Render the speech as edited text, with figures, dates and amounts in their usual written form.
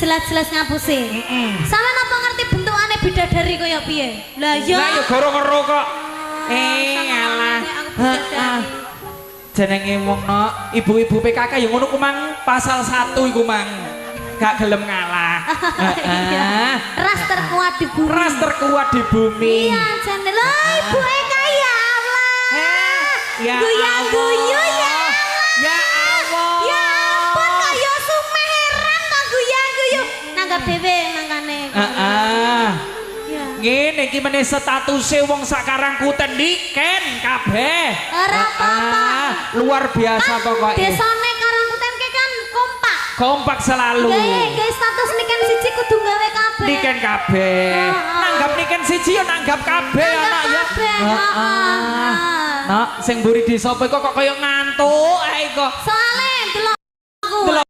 jelas-jelas ngapusi. Sampeyan apa ngerti bentukane bidadari kaya piye? Lah iya. Lah ya goro kero kok. Eh, Sama alah. aku bidadari. Heeh. Jenenge wong no, ibu-ibu PKK ya ngono ku mang, pasal 1 iku mang. Gak gelem ngalah. Heeh. Ras terkuat di bumi. Ras terkuat di bumi. Iya, jane lho ibu Eka, ya Allah. Eh, ya Guyang Allah. guyu ya Allah. Ya Allah. Ya ampun, kaya sumeran kok guyang guyu. Nanggap dhewe mangkane. Heeh. Iya. Ngene iki meneh statuse wong sak Karangkuten niken kabeh. Ora apa-apa. Heeh, luar biasa Kan pokoknya. desane Karangkuten ke kan kompak. Kompak selalu. Gawe gawe status niken siji kudu gawe kabeh. Niken kabeh. Heeh. Nanggap niken siji ya nanggap kabeh Nanggap anak ya. kabeh, Heeh. heeh. Nak, sing mburi desa apa kok kaya ngantuk ae kok. Soale delok aku. Delok.